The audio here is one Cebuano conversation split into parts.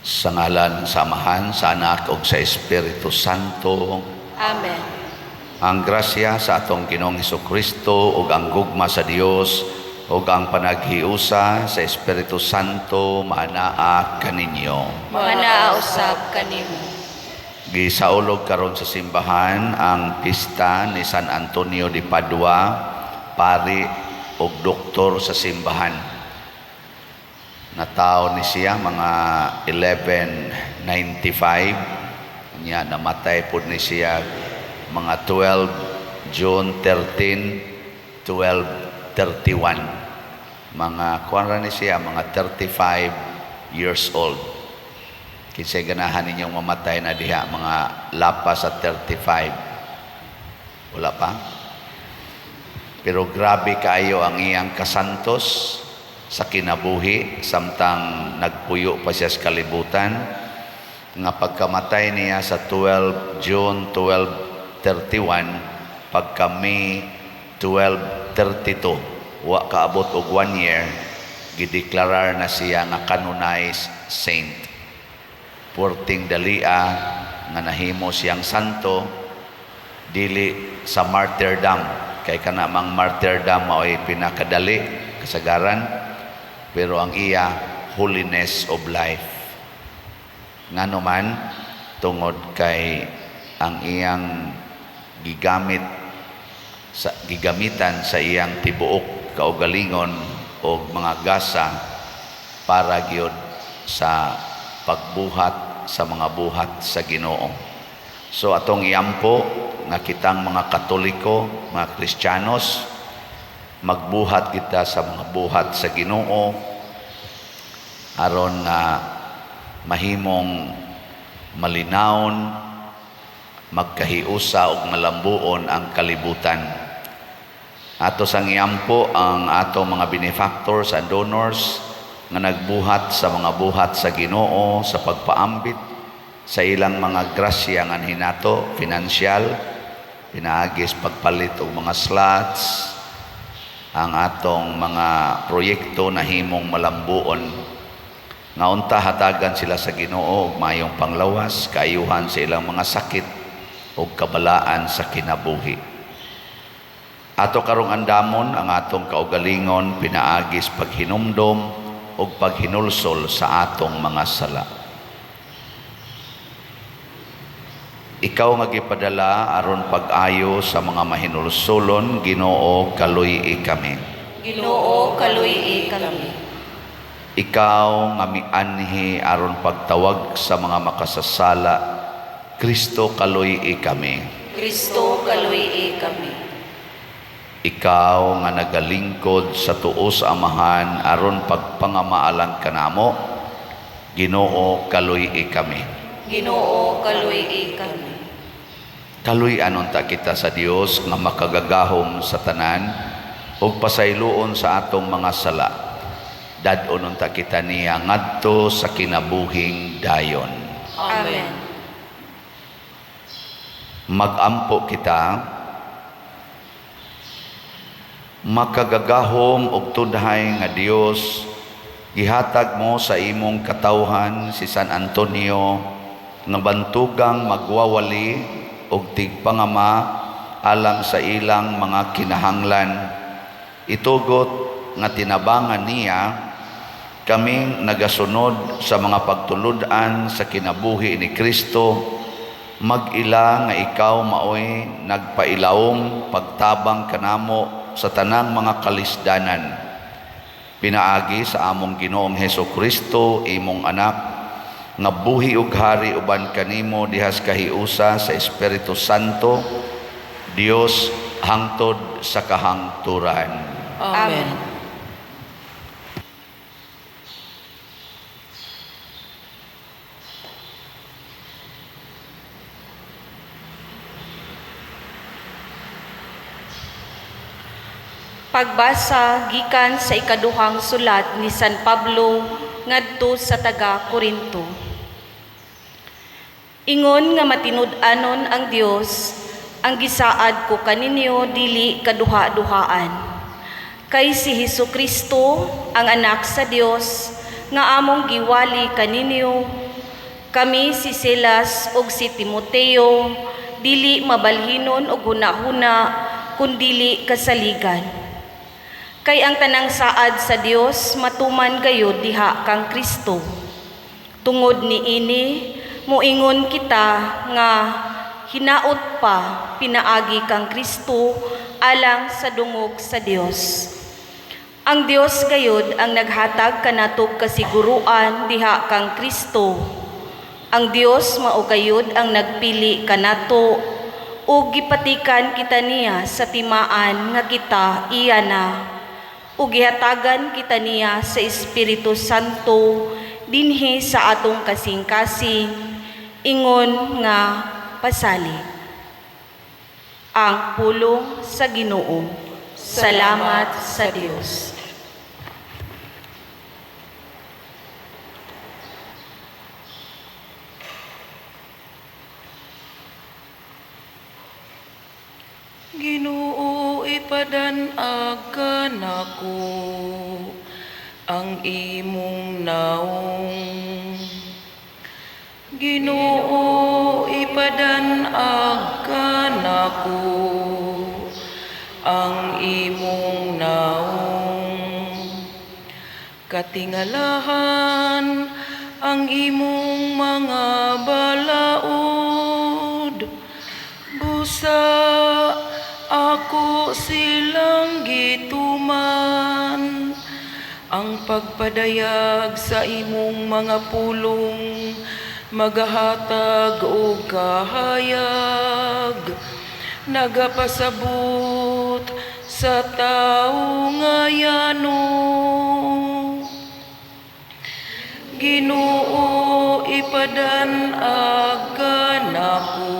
Sa ngalan sa Amahan, sa Anak ug sa Espiritu Santo. Amen. Ang grasya sa atong Ginoong Kristo ug ang gugma sa Dios ug ang panaghiusa sa Espiritu Santo maanaa kaninyo. Manaa usab kanimo. Gisaulog karon sa simbahan ang pista ni San Antonio de Padua, pari ug doktor sa simbahan. Natawo ni siya mga 1195 niya, namatay pud ni siya mga 12 June 13 1231. Mga kuan ra ni siya, mga 35 years old. Kinsay ganahan ninyong mamatay na diha mga lapas sa 35? Wala pa. Pero grabe kaayo ang iyang kasantos sa kinabuhi samtang nagpuyo pa siya sa kalibutan, nga pagkamatay niya sa 12 June 1231, pagka May 1232, wa kaabot og one year, gideklarar na siya nga canonized saint. Purting dalia nga nahimo siyang santo, dili sa martyrdom, kay kana mang martyrdom mao'y pinakadali kasagaran, pero ang iya, holiness of life. Ngano man? Tungod kay ang iyang gigamit sa gigamitan sa iyang tibuok kaugalingon og mga gasa para gyud sa pagbuhat sa mga buhat sa Ginoo. So atong iampo nga kitang mga Katoliko, mga Kristiyanos, magbuhat kita sa mga buhat sa Ginoo aron nga mahimong malinawon, magkahiusa ug malambuon ang kalibutan. Ato sang iampo ang ato mga benefactors and donors nga nagbuhat sa mga buhat sa Ginoo sa pagpaambit sa ilang mga grasya nga hinato financial, pinaagis pagpalit og mga slots, ang atong mga proyekto na himong malambuon. Nga unta hatagan sila sa Ginoo og maayong panglawas, kaayuhan sa ilang mga sakit ug kabalaan sa kinabuhi. Ato karong andamon ang atong kaugalingon pinaagis paghinumdom ug paghinulsol sa atong mga sala. Ikaw nga gipadala aron pag-ayo sa mga mahinulsolon, Ginoo, kaluy-i kami. Ginoo, kaluy-i kami. Ikaw nga mianhi aron pagtawag sa mga makasasala, Kristo, kaluy-i kami. Kristo, kaluy-i kami. Ikaw nga nagalingkod sa tuo sa Amahan aron pagpangamaalan kanamo, Ginoo, kaluy-i kami. Ginoo, kaluy-i kami. Kaluy-an unta kita sa Dios nga makagagahom sa tanan ug pasayloon sa atong mga sala. Dad-on unta kita niya ngadto sa kinabuhing dayon. Amen. Magampo kita. Makagagahom og tudhay nga Dios, gihatag mo sa imong katawhan si San Antonio nga bantugang magwawali og tigpangama alang sa ilang mga kinahanglan. Itugot nga tinabangan niya kaming nagasunod sa mga pagtulud-an sa kinabuhi ni Kristo, mag-ila nga ikaw maoy nagpailawom pagtabang kanamo sa tanang mga kalisdanan. Pinaagi sa among Ginoong Heso Kristo, imong anak, nga buhi ug hari uban kanimo dihas kahiusa sa Espiritu Santo, Dios, hangtod sa kahangturan. Amen. Pagbasa gikan sa ikaduhang sulat ni San Pablo ngadto sa taga Korinto. Ingon nga matinud-anon ang Dios, ang gisaad ko kaninyo dili kaduha-duhaan. Kay si Hesus Kristo, ang anak sa Dios, nga among giwali kaninyo, Kami si Silas ug si Timoteo dili mabalhinon og hunahuna kun dili kasaligan. Kay ang tanang saad sa Dios matuman gayud diha kang Kristo. Tungod niini, moingon kita nga hinaot pa pinaagi kang Kristo alang sa dungog sa Dios. Ang Dios gayud ang naghatag kanatog kasiguruan diha kang Kristo. Ang Dios mao gayud ang nagpili kanato ug gipatikan kita niya sa timaan nga kita iya na, ug gihatagan kita niya sa Espiritu Santo dinhi sa atong kasing-kasing ingon nga pasali. Ang pulong sa Ginoo. Salamat sa Dios. Ginoo, ipadan-ag kanako ang imong naong. Ginoo, ipadan-ag kanako ang imong naong. Katingalahan ang imong mga balaod, busa ako silang gituman. Ang pagpadayag sa imong mga pulong magahatag og kahayag, nagapasabot sa tawo nga yano. Ginoo, ipadan-ag kanako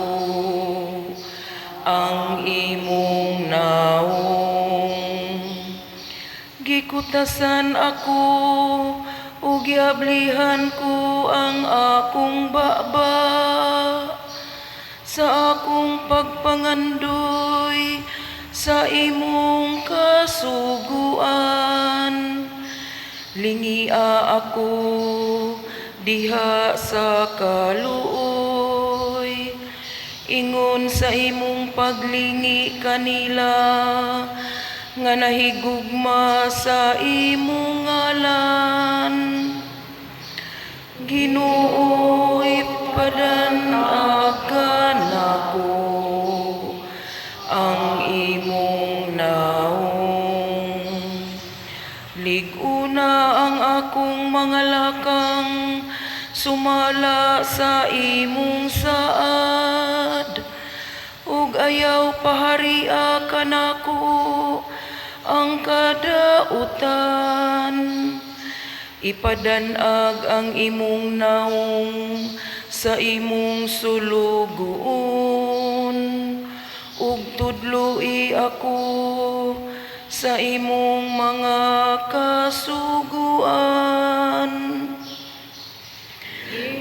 ang imong naong. Gikutasan ako ug giablihan ko ang akong baba sa akong pagpangandoy sa imong kasuguan. Lingia ako diha sa kaluoy, ingon sa imong paglingi kanila nga nahigugma sa imong ngalan. Ginoo, ipadan-ag kanako ang imong naong. Lig-una ang akong mga lakang sumala sa imong saad, ug ayaw paharia kanako ang kadautan. Ipadan-ag ang imong naong sa imong sulugoon, ug tudloi ako sa imong mga kasuguan.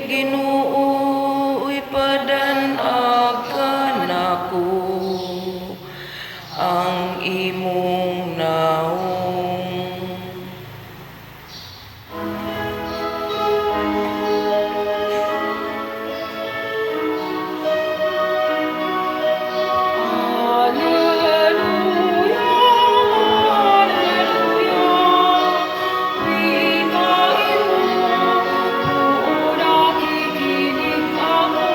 Ginoo, ipadan-ag kanako ang imong naong. Alleluia, Alleluia, Witain mo, buo nakikinig ako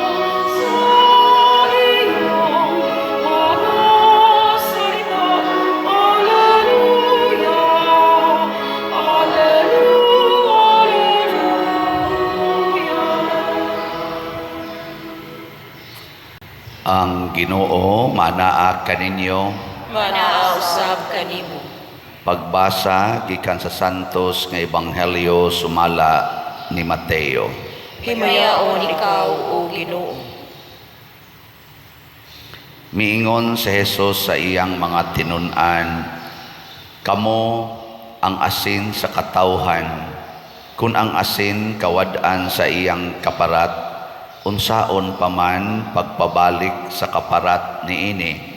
sa iyong mga salita. Alleluia, Alleluia, Alleluia. Ang Ginoo manaa kaninyo. Manaa usab kanimo. Pagbasa gikan sa Santos nga Ebanghelyo sumala ni Mateo. Himayaon ikaw, o Ginoo. Miingon si Jesus sa iyang mga tinun-an, "Kamo ang asin sa katawhan. Kun ang asin kawad-an sa iyang kaparat, unsaon pa man pagpabalik sa kaparat niini?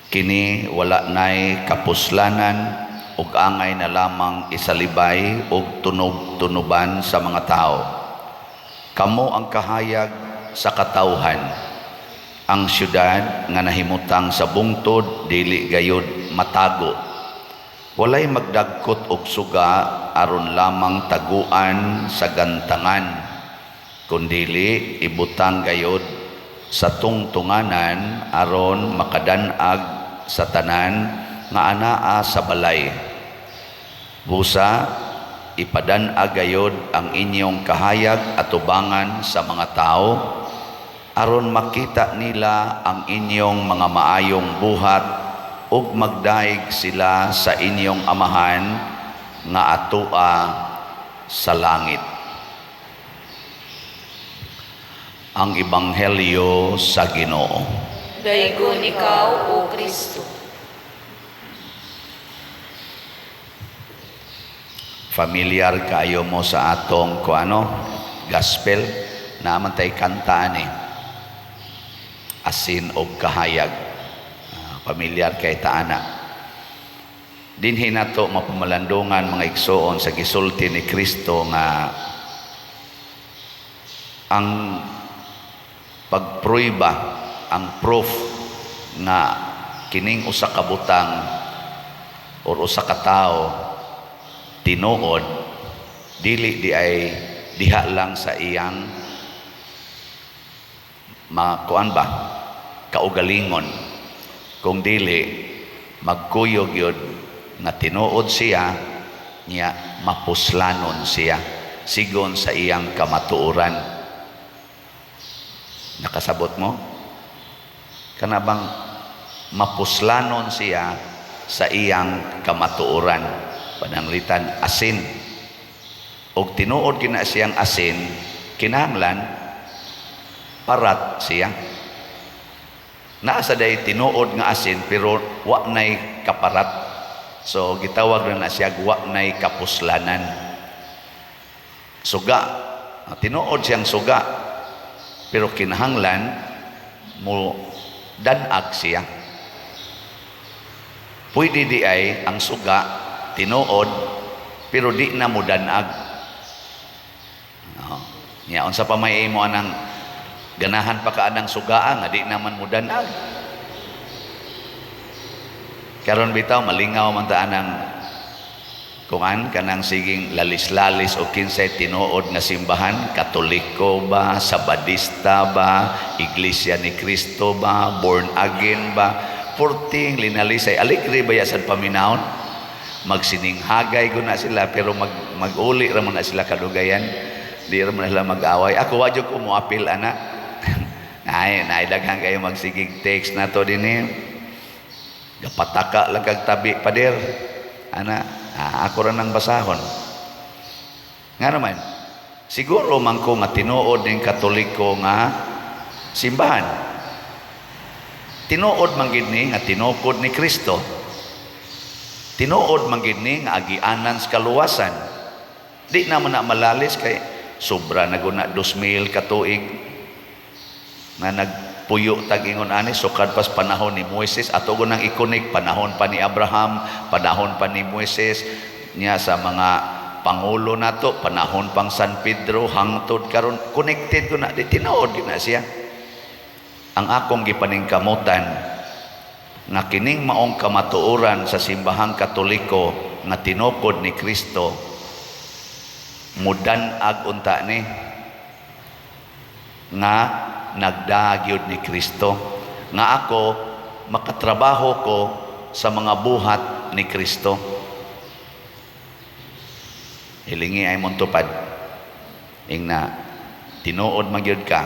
Kini wala nay kapuslanan ug angay na lamang isalibay ug tunob-tunuban sa mga tao. Kamo ang kahayag sa katawhan. Ang syudad nga nahimutang sa bungtod dili gayud matago. Walay magdagkot og suga aron lamang taguan sa gantangan, kundili ibutang gayud sa tungtunganan aron makadan-ag sa tanan nga anaa sa balay. Busa ipadan-ag gayud ang inyong kahayag atubangan sa mga tao aron makita nila ang inyong mga maayong buhat ug magdaig sila sa inyong Amahan nga atoa sa langit. Ang Ebanghelyo sa Ginoo. Daygon ikaw, O Kristo. Familiar kaayo mo sa atong kuano gospel naman tay kantaan eh. Asin og kahayag. Familiar kay taana. Dinhi nato mapamalandungan, mga igsoon, sa gisulti ni Kristo nga ang pagpruiba, ang proof nga kining usa ka butang or usa ka tawo tinuod, dili di ay diha lang sa iyang makuan ba kaugalingon, kung dili magkuyog yun nga tinuod siya niya, mapuslanon siya sigon sa iyang kamatuoran. Nakasabot mo? Kana bang mapuslanon siya sa iyang kamatuoran? Pananglitan asin. Og tinuod kina siyang asin, kinahanglan parat siya. Naa sa day tinuod nga asin pero wa nay kaparat. So gitawag na na siya wa nay kapuslanan. Suga, tinuod siyang suga pero kinahanglan mo danag siya. Pwede di ay ang suga tinuod pero di na mo danag. Oh. Nya unsa pa may imo anang ganahan pa ka anang sugaa nga di naman mo danag. Karon bitaw malingaw man ta anang kungan kanang siging lalis-lalis o kinsay tinuod nga simbahan, Katoliko ba, Sabadista ba, Iglesia ni Cristo ba, born again ba, purting linalisay, aligre ba ya sad paminawon? Magsininghagay ko na sila pero mag-uli ra man na sila kadugayan, di ra man sila mag-away. Ako wa jud ko moapil ana. Ay, naidaghan kayo magsigig text na to dinhi. Gapataka lang kag tabi pader. Ana, ako ra nang basahon. Nga naman, siguro man ko nga tinuod ning Katoliko nga simbahan. Tinuod man gid ni nga tinukod ni Kristo. Tinuod man gid ni nga agianan sa kaluwasan. Di naman na malalis kay sobra na guna 2,000 ka tuig na nagpuyo tag ingon ani sukad pas panahon ni Moises ato gunang ikonik panahon pa ni Abraham, panahon pa ni Moises niya sa mga pangulo nato, panahon pang San Pedro hangtod karon connected ko na di tinuod gid na siya. Ang akong gipaningkamutan nga kining maong kamatuoran sa simbahang Katoliko nga tinukod ni Kristo mudan-ag unta ni nga nagdagyod ni Kristo, nga ako makatrabaho ko sa mga buhat ni Kristo. Hilingi ay mong tupad ingna tinuod magyud ka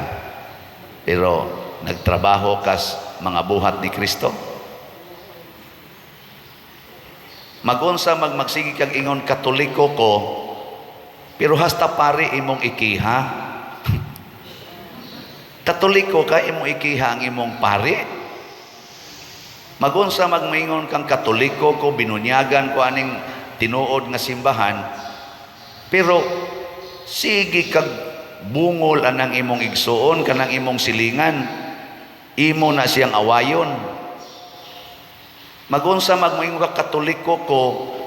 pero nagtrabaho kas mga buhat ni Kristo. Magunsa magmagsige kag ingon Katoliko ko pero hasta pare imong ikiha. Katoliko ka imong ikiha ang imong pare. Magunsa magmaingon kang Katoliko ko, binunyagan ko aning tinuod nga simbahan pero sige kag bungol anang imong igsuon kanang imong silingan, imo na siyang awayon. Magunsa magmaingon ka Katoliko ko,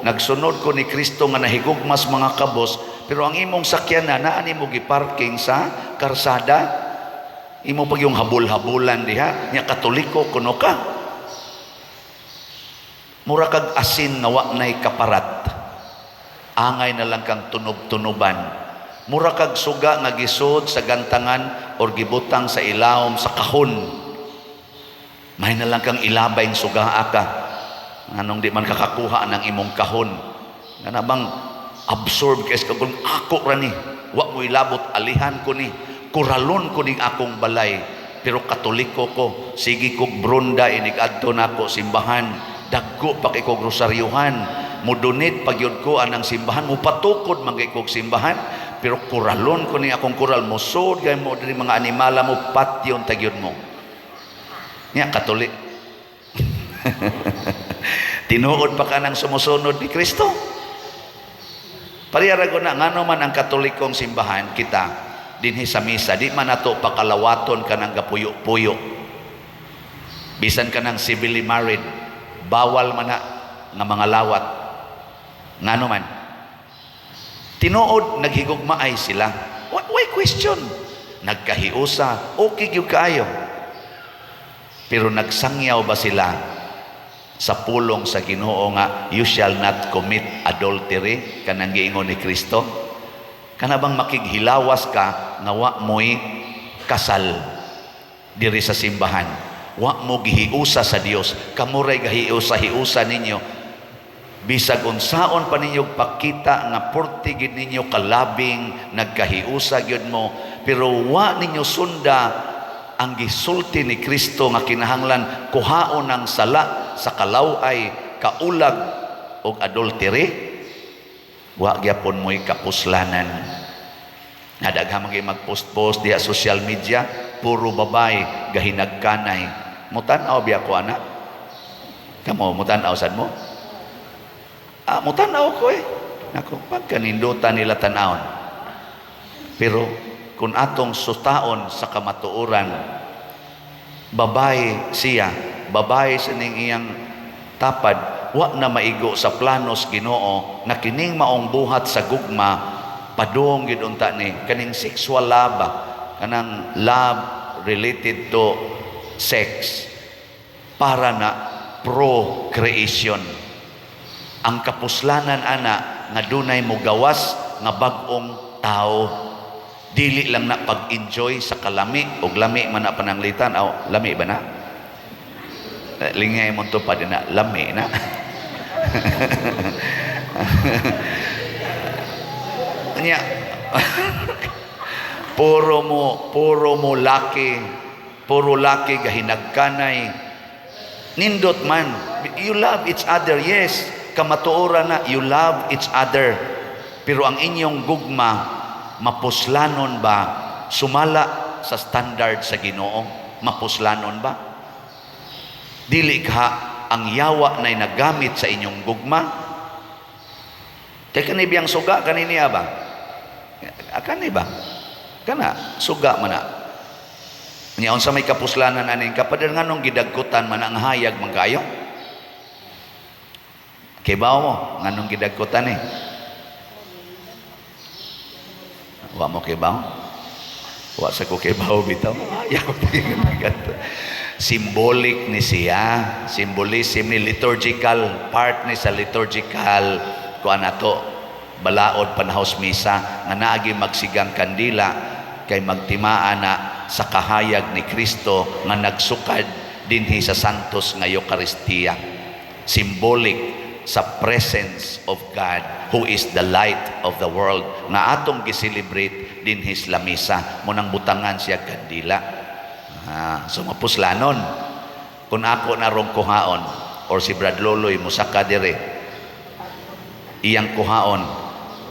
nagsunod ko ni Kristo nga nahigugmas mga kabos Pero ang imong sakyanan naa nimo giparking sa karsada, imo pag yung habol-habulan diha, nya Katoliko kuno ka. Mura kag asin nga wa nay kaparat. Angay na lang kang tunob-tunoban. Mura kag suga nga gisod sa gantangan or gibutang sa ilawom sa kahon. May na lang kang ilabay ng sugaa ka. Anong di man kakakuha ng imong kahon. Nga na bang absorb kay sa kung ako ra ni. Wa mo ilabot, alihan ko ni. Kuralon ko ning akong balay. Pero Katoliko ko, sige kog bronda inig adto nako simbahan. Dagko pa kay kog rosaryuhan. Mudonate pagyud ko anang simbahan, mupatukod man kay kog simbahan. Pero kuralon ko ni akong kural, mosod gay mo diri mga animala mo patyon tagyod mo. Nya Katolik. Tinuod pa ka ng sumusunod ni Kristo. Pareha ko na ngano man ang Katolikong simbahan kita dinhi sa misa, di man nato pakalawaton kanang gapuyo-puyo. Bisan ka ng civilly married, bawal man na nga mga lawat. Ngano man? Tinuod naghigugmaay sila. Why question? Nagkahiusa, okay gyud kaayo. Pero nagsangyaw ba sila sa pulong sa Ginoo nga "You shall not commit adultery," kanang giingon ni Kristo? Kana bang makighilawas ka nga wa mo'y kasal diri sa simbahan, wa mo gihiusa sa Dios, kamo ray gahiusa-hiusa ninyo, bisag unsaon pa ninyo pakita nga porti gid ninyo kalabing nagkahiusa gyud mo, pero wa ninyo sunda ang gisulti ni Kristo nga kinahanglan kuhaon ang sala sa kalaway, kaulag og adultery, wa gyapon mo'y kapuslanan. Nadaghan man kay mag-post-post diha social media, puro babay gahinagkanay. Mutan-aw biya ko ana? Kamo mutan-aw sad mo? Ah, mutan-aw ko eh. Nako, pagkanindutan nila tan-awon. Pero kung atong sutaon sa kamatuoran, babae siya, babae sa ning iyang tapad, wa na maigo sa planos Ginoo nga kining maong buhat sa gugma padung gid unta ni kaning sexual love ba, kanang love related to sex, para na procreation. Ang kapuslanan ana nga dunay mogawas nga bag-ong tao, dili lang na pag-enjoy sa kalami og lami man na pananglitan. Aw, lami ba na? Eh, lingay mo to pa din na lami na. Nya puro mo laki, puro laki gahinagkanay. Nindot man, you love each other, yes, kamatuoran na you love each other, pero ang inyong gugma, mapuslanon ba sumala sa standard sa Ginoo? Mapuslanon ba? Dili ka ang yawa na nagamit sa inyong gugma? Kay kani biyang suga kaniniya ba? Kani ba? Kana suga man na. Nya unsa may kapuslanan aning kapader? Nganong gidagkutan man ang hayag man kayo? Kibaw mo nganong gidagkutan eh? Wa mo kibaw? Wa sa ko kibaw bitaw. Ayaw. Symbolic ni siya, symbolism ni, liturgical part ni sa liturgical kuan ato, balaod panahos misa nga naagi magsigang kandila kay magtimaa na sa kahayag ni Kristo nga nagsukad dinhi sa Santos nga Eukaristiya, symbolic sa presence of God who is the light of the world nga atong gi-celebrate dinhi sa lamisa mo nang butangan siya kandila. Ah, so mapuslanon kung ako narong kuhaon or si Brad Loloy musaka dire, iyang kuhaon,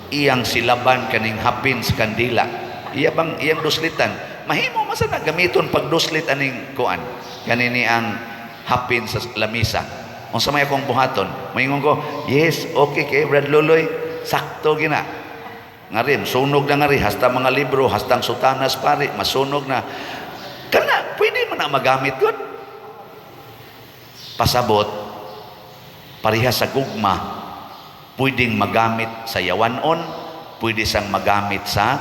iyang silaban kaning hapin sa kandila, iya bang iyang duslitan, mahimo man sa na gamiton pag duslit aning kuan kanini ang hapin sa lamisa. Unsa may akong buhaton? Moingon ko, "Yes, okay kay Brad Loloy, sakto gina." Ngarin sunog na ngari hasta mga libro, hasta ang sutanas pare masunog na. Kana pwede man na magamit yun. Pasabot, pareha sa gugma, pwedeng magamit sa yawanon, Pwede siyang magamit sa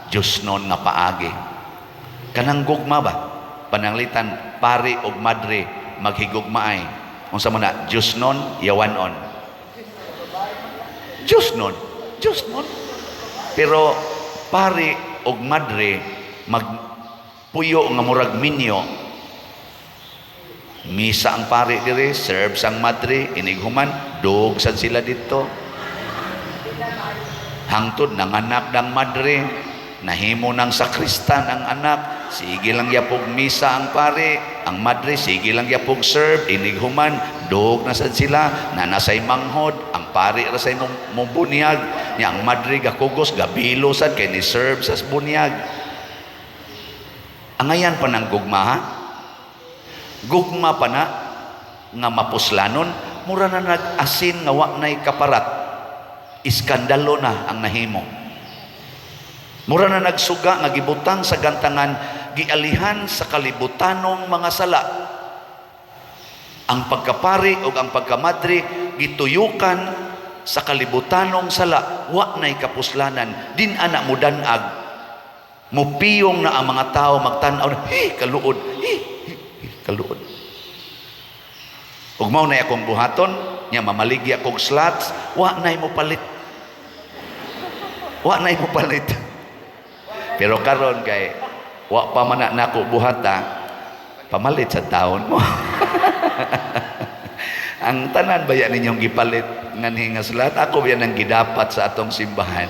Diyosnon nga paagi. Kanang gugma ba? Pananglitan pari og madre maghigugmaay. Unsa man na? Diyosnon, yawanon. Diyosnon, Diyosnon. Pero pari og madre magpuyo nga murag minyo. Misa ang pari dire, serve sang madre, inighuman, dog sad sila dito. Hangtod nanganak ng madre, nahimo ng sakristan ang anak, sige lang yapog misa ang pare, ang madre sige lang yapog serve, inighuman, dog na sad sila, nanasay manghod, ang pare ra say mong bunyag, nya ang madre gakugos, gabilo sad kay ni serve sa bunyag. Angayan pa ng gugma, ha? Gugma pa na nga mapuslanon, mura na nag-asin nga wa na'y kaparat. Iskandalo na ang nahimo. Mura na nagsuga nga gibutang sa gantangan, gialihan sa kalibutanong mga sala. Ang pagkapari o ang pagkamadre gituyukan sa kalibutanong sala, wa na'y kapuslanan, din ana mo danag. Mupiyong na ang mga tao magtan-aw na, "Hey, kaluod, hey, hey, hey, kaluod." Ug mao na akong buhaton, nya mamaligya kog slots, wa na'y mo palit. Wa na'y mo palit. Pero karon kay wa pa man na nako buhata, pamalit sa taon mo. Ang tanan baya ninyong gipalit nganhi nga slot, ako ba ang gidapat sa atong simbahan.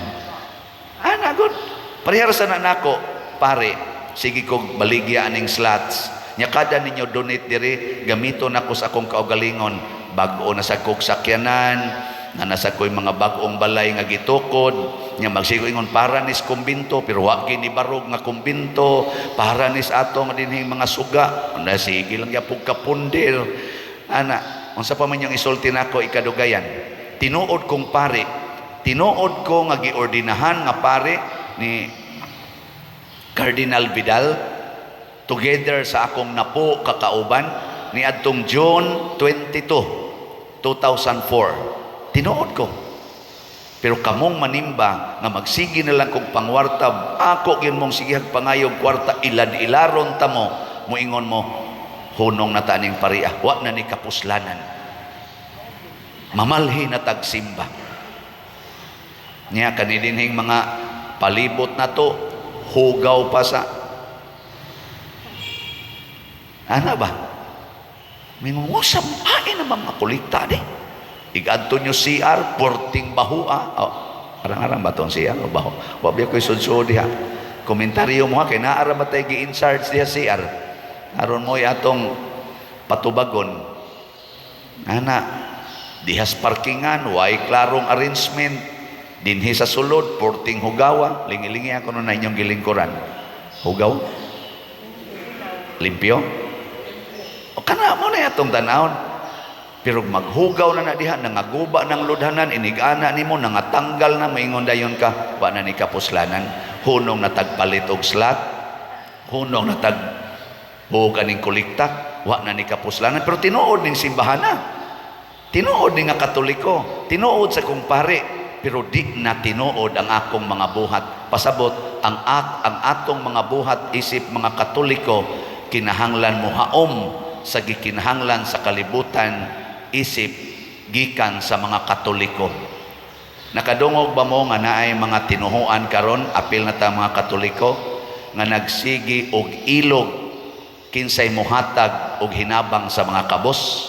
Ana gud. Parehara sa na nako, pare, sige kog baligya aning slots. Nya kada ninyo donate diri, gamito nako sa akong kaugalingon. Bag-o na sa kog sakyanan, na nasa ko'y mga bag-ong balay nga gitukod. Nya magsigo ingon para nis kumbinto, pero wa gini barog nga kumbinto, para nis ato nga dinhing mga suga. Na sige lang yapog kapundir. Ana, unsa pa man yung isulti nako ikadugayan. Tinuod kong pare, tinuod ko nga giordinahan nga pare ni Cardinal Vidal together sa akong napo kakauban ni adtong June 22, 2004. Tinuod ko. Pero kamong manimba nga magsige na lang kog pangwarta, ako gyud mong sigihag pangayog kwarta, ilad-ilaron ta mo, muingon mo, hunong na ta ning pariah, wa na ni kapuslanan. Mamalhi na tagsimba. Nya kanidinhing mga palibot na to, hugaw pa sa ana ba? Mingungusap, ay naman mga kolekta di. Igadto nyo CR, porting bahua. Oh, arang-arang ba itong CR o baho? Wa biya ko'y sudsud diha. Komentaryo mo ha, kay naara ba tayo gi-in-charge diha CR? Aron mo atong patubagon. Ana, dihas parkingan, way klarong arrangement. Dinhi sa sulod, porting hugawa. Lingi-lingi ako nun na inyong gilingkuran. Hugaw? Limpyo? O kana mo na atong tanawon. Pero maghugaw na na diha, nangaguba ng ludhanan, inigana nimo, nangatanggal na, maingon dayon ka, wa na ni kapuslanan. Hunong na tagpalit og slot, hunong na tag buhog aning kolekta, wa na ni kapuslanan. Pero tinuod ning simbahan na. Tinuod ni nga Katoliko, tinuod sa kong pare, pero di na tinuod ang akong mga buhat. Pasabot, ang atong mga buhat isip mga Katoliko, kinahanglan mo haom sa gikinahanglan sa kalibutan isip gikan sa mga Katoliko. Nakadungog ba mo nga naay mga tinuhuan karon, apil na ta mga Katoliko, nga nagsigi og ilog kinsay mohatag og hinabang sa mga kabos?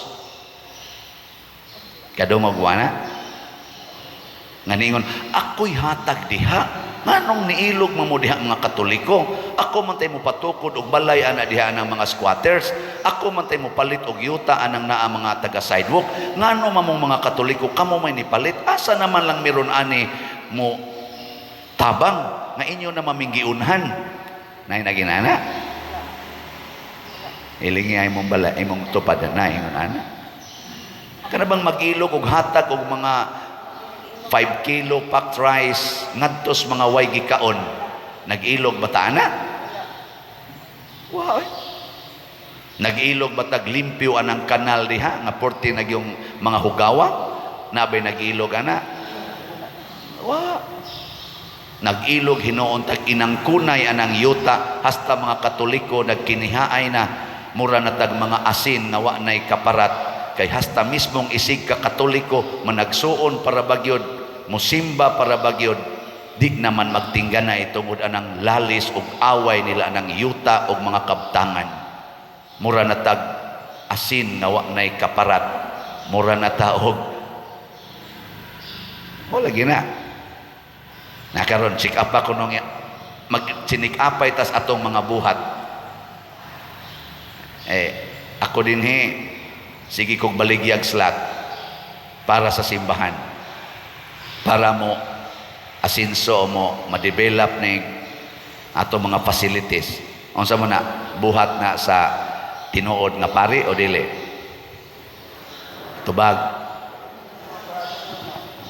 Kadungog wa na? Nga niingon, ako'y hatag diha. Nganong niilog man mo diha mga Katoliko? Ako man tay mo patukod og balay ana diha ang mga squatters. Ako man tay mo palit og yuta anang naa mga taga sidewalk. Ngano man mong mga Katoliko kamo may nipalit? Asa naman lang meron ani mo tabang nga inyo na maminggiunhan? Nay naginana. Ilingi ay mong bala, imong tupad na ingon ana. Kana bang mag-ilog og hatag og mga 5 kilo packed rice ngadtos mga way gikaon, nag-ilog ba ta ana? Wow. Nag-ilog ba tag limpyo anang kanal diha nga porte nagyong mga hugawa? Nabay nag-ilog ana? Wa. Nag-ilog hinuon tag inangkunay anang yuta hasta mga Katoliko nagkinihaay na, mura na tag mga asin nga wa nay kaparat, kay hasta mismong isig ka Katoliko managsuon para bagyod, musimba para bagyod, di naman magtingganay tungod anang lalis ug away nila anang yuta ug mga kabtangan. Mura na tag asin nga wa nay kaparat, mura na ta og wala gina nakaron. Check up ako nung mag sinikapay tas atong mga buhat. Eh, ako din he, sige kog baligyag slot para sa simbahan, para mo asinso, mo ma-develop ni ato mga facilities. Unsa mo na, buhat na sa tinuod nga pari o dili? Tubag.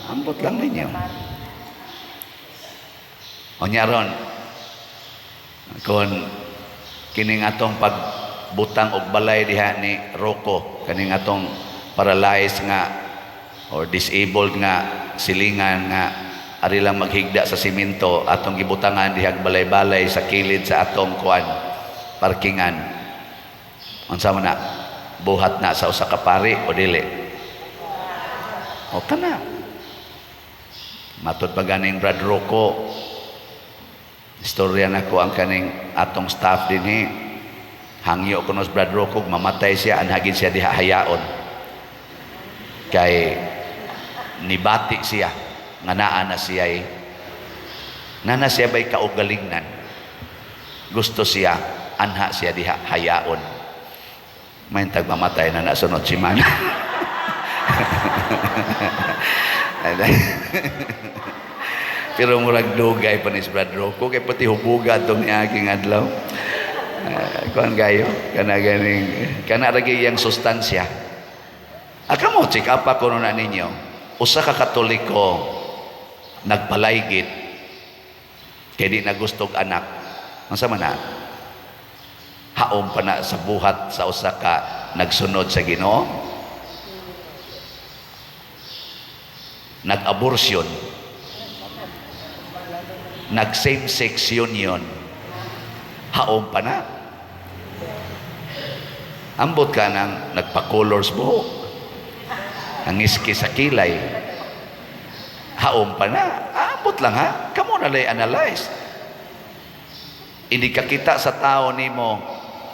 Ambot lang ninyo. Unya ron, kung kining atong pagbutang og balay diha ni Rocco, kaning atong paralyzed nga or disabled nga silingan nga ari lang maghigda sa simento, atong gibutangan diha balay-balay sa kilid sa atong kuan, parkingan, unsa man na, buhat na sa usa ka pari o dili? O kana, matod pa ganing Brad Rocco, istorya nako ang kaning atong staff dinhi, hangyo kuno sa Brad Rocco, mamatay siya, anhagin siya diha hayaon, kay nibati siya nga naa na siya, na siya bay kaugalingnan. Gusto siya anha siya diha hayaon. May tag mamatay na nasunod si man. Pero murag dugay pa ni si Brad Rocco kay pati hubuga atong niaging adlaw. Kuan gayo kana ganing kana ra gyud iyang sustansya. Aka mo check up ako na ninyo. Usa ka Katoliko nagpalaygit kay di na gustog anak. Unsa man na? Haom pa na sa buhat sa usa ka nagsunod sa Ginoo? Nag-abortion, nag same-sex union, haom pa na? Ambot ka nang nagpa-colors buhok, ang iski sa kilay, haom pa na? Ambot lang ha, kamo na lay analyze. Hindi ka kita sa tao nimo,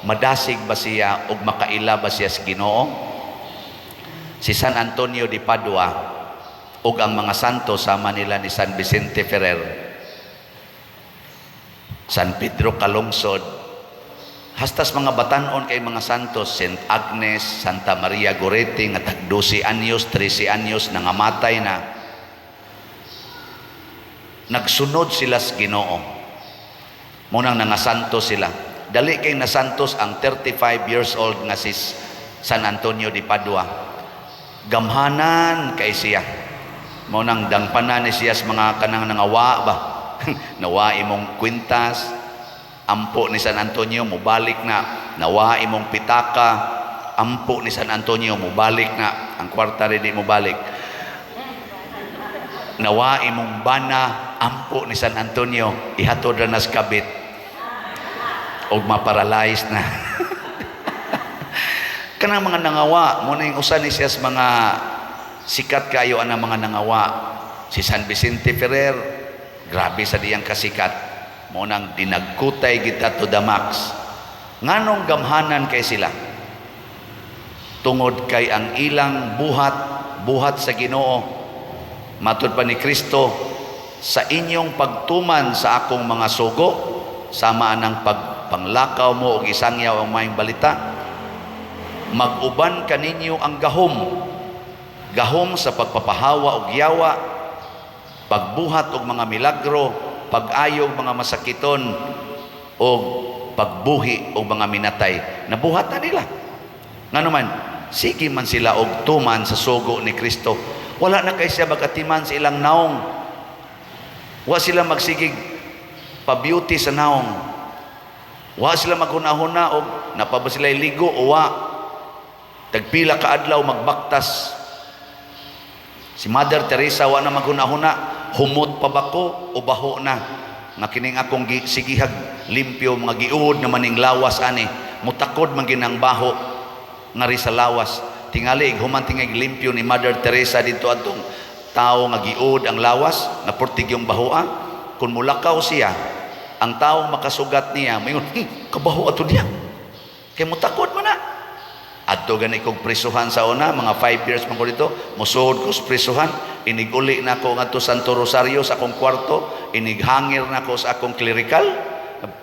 madasig ba siya o makaila ba siya sa Ginoo? Si San Antonio de Padua ug ang mga santo sama nila ni San Vicente Ferrer, San Pedro Calungsod, hastas mga batanon kay mga santos, Saint Agnes, Santa Maria Goretti nga tag 12 anyos, 13 anyos nangamatay na. Nagsunod sila sa Ginoo. Munang nangasanto sila. Dali kay nasantos ang 35 years old nga si San Antonio de Padua. Gamhanan kay siya. Munang dangpanan ni siya sa mga kanang nangawa ba. Nawa imong kwintas, ampo ni San Antonio mubalik na. Nawa imong pitaka, ampo ni San Antonio mubalik na. Ang kwarta rin di mubalik. Nawa imong bana, ampo ni San Antonio ihatod ra nas kabit og maparalyze na. Kanang mga nangawa, mo na yung usa ni siya sa mga sikat kayo anang mga nangawa. Si San Vicente Ferrer, grabe sa diyang kasikat. Mo nang dinagkutay kita to the max. Nganong gamhanan kay sila? Tungod kay ang ilang buhat, buhat sa Ginoo. Matud pa ni Kristo, sa inyong pagtuman sa akong mga sugo, sama anang pagpanglakaw mo og isangyaw ang maayong balita, mag-uban kaninyo ang gahom. Gahom sa pagpapahawa og yawa, pagbuhat og mga milagro, pag-ayo og mga masakiton, og pagbuhi og mga minatay. Nabuhat na nila. Ngano man, sige man sila og tuman sa sugo ni Kristo. Wala na kay siya magatiman sa ilang naong. Wa sila magsigig pa-beauty sa naong. Wa sila maghuna-huna og napa ba sila ligo o wa. Tagpila ka adlaw magbaktas. Si Mother Teresa wa na maghuna-huna. Humot pa ba ko o baho na? Nga kining akong sigihag limpyo, mga giuod na maning lawas ani, mutakod man ginang baho ngari sa lawas. Tingali human tingay limpyo ni Mother Teresa dito atong tao nga giuod ang lawas nga purtig yung bahoa. Kung mulakaw siya, ang taong makasugat niya moingon, kabaho ato niya," kay mutakod man na. Adto gani kog prisuhan sa una, mga 5 years man ko dito, musuod ko sa prisuhan, inig-uli na ko ngadto Santo Rosario sa akong kwarto, inighangir na ko sa akong clerical,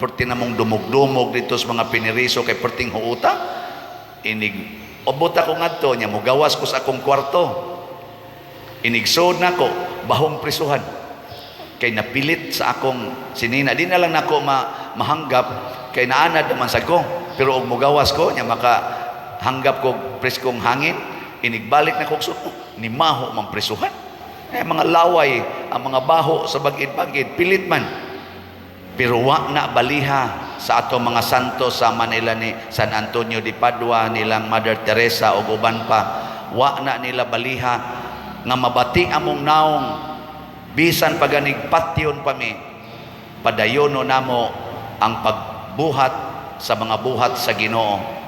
perti na mong dumog-dumog dito sa mga piniriso kay perting huuta. Inig obot ako ngadto nya, mugawas ko sa akong kwarto. Inigsuod na ko, bahong prisuhan. Kay napilit sa akong sinina. Di na lang nako mahanggap kay naanad naman sa ko. Pero og mugawas ko nya, maka hanggap ko preskong hangin, inigbalik na ko, oh, ni maho man prisuhan. Eh, mga laway, ang mga baho sa bagid-bagid, pilit man. Pero wa na baliha sa ato mga santo sa Manila ni San Antonio de Padua, nilang Mother Teresa o uban pa. Wa na nila baliha nga mabati among naong bisan paganig patyon pa mi, padayono namo ang pagbuhat sa mga buhat sa Ginoo.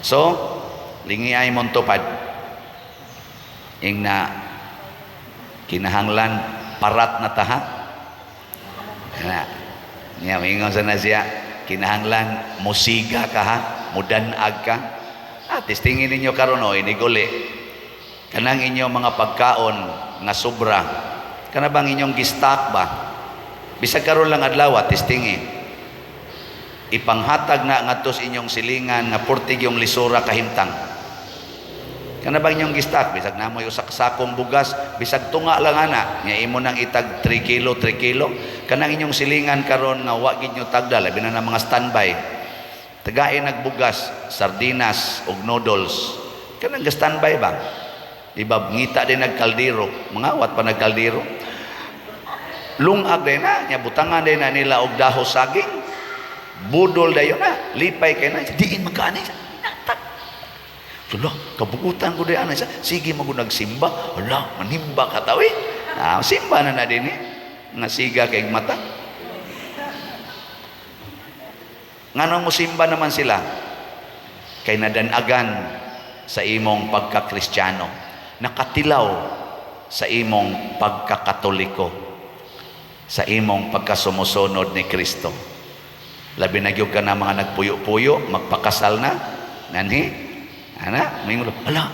So, lingi ay mong tupad. Ing na kinahanglan parat na taha. Na. Nya mingon sa na siya, kinahanglan musiga ka ha, mudanag ka. Ah, testingin ninyo karon o iniguli. Kanang inyong mga pagkaon nga sobra. Kana bang inyong gistak ba? Bisag karon lang adlaw, testingi. Ipanghatag na ngadto sa inyong silingan nga purtig yung lisura kahimtang. Kana bang inyong gistak? Bisag namoy usa ka sakong bugas, bisag tunga lang ana, nya imo nang itag 3 kilo, 3 kilo. Kanang inyong silingan karon nga wa gid nyo tagda, labi na ng mga standby. Tagain nagbugas, sardinas ug noodles. Kanang ga standby ba? Di ba ngita din nagkaldero, mga wat pa nagkaldero. Lungag din na, nya butangan din na nila og daho saging. Budol dayon na, lipay kay na, diin magkaani siya. Natak. Hala, kabugutan ko diyan siya. Sige mo nagsimba. Hala, manimba ka tawi. Ah, simba na na din eh. Nga siga kay mata. Ngano mo simba naman sila? Kay nadanagan sa imong pagka-Kristiyano. Nakatilaw sa imong pagkakatoliko. Sa imong pagkasumusunod ni Kristo. Labi na gyud ka na mga nagpuyo-puyo, magpakasal na. Nanhi? Ana, may ngulo, ala,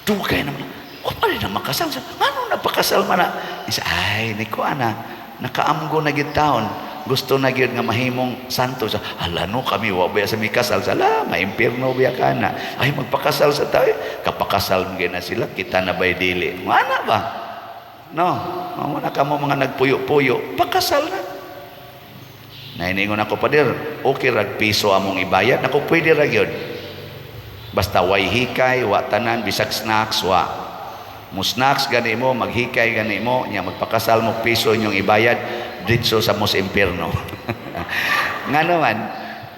dugay naman. O pa rin na makasal. Ano napakasal man na? Isa, ay, niko ana, nakaamgo na gyud taon. Gusto na gyud nga mahimong santo. Sa, ala no, kami, wa ba sa mi kasal? Sa, ala, maimpirno biya ka na. Ay, magpakasal sa tao. Kapakasal mo na sila, kita na ba'y dili? Mana ba? No, mamo na kamo mga nagpuyo-puyo, pakasal na. Nainingon ako, "Pader, okay rag piso among ibayad." Ako, pwede ra gyud. Basta way hikay, wa tanan, bisag snacks, wa. Mo snacks gani mo, maghikay gani mo, nya magpakasal mo, piso inyong ibayad, ditso sa mos impierno. Nga naman,